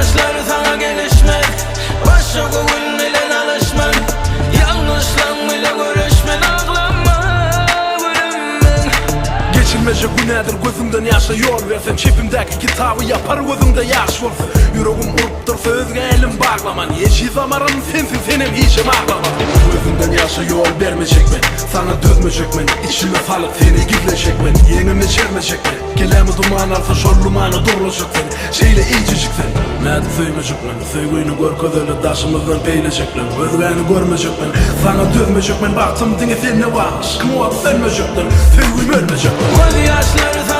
Gözýaşlary saňa gelişmez Başga göwün bilen alyşman Ýalňyşlaň bile göreşmen Aglama gülüm men. Geçilmejek günädir gözüňden ýaşa ýol berseň Çepimdäki kitaby ýapar gözüňde ýaş bolsa Ýüregim urup dursa özgä elim baglaman Ejiz damarym sensiň senem hijem aglama Gözüňden ýaşa ýol bermejek men Saňa dözmejek men Içime salyp seni gizlejek men Ýeňimi çermejek men Kellämi duman alsa şol dumana durlajak sen Şeýle eýjejik sen Nädip söýmejek men Söýgüni görkezeli daşymyzdan peýlejekler Özgäni görmejek men Saňa dözmejek men Bagtym diňe sende bar Yşkym ody sönmejekdir Söýgüm ölmejekdir. Gözýaşlary.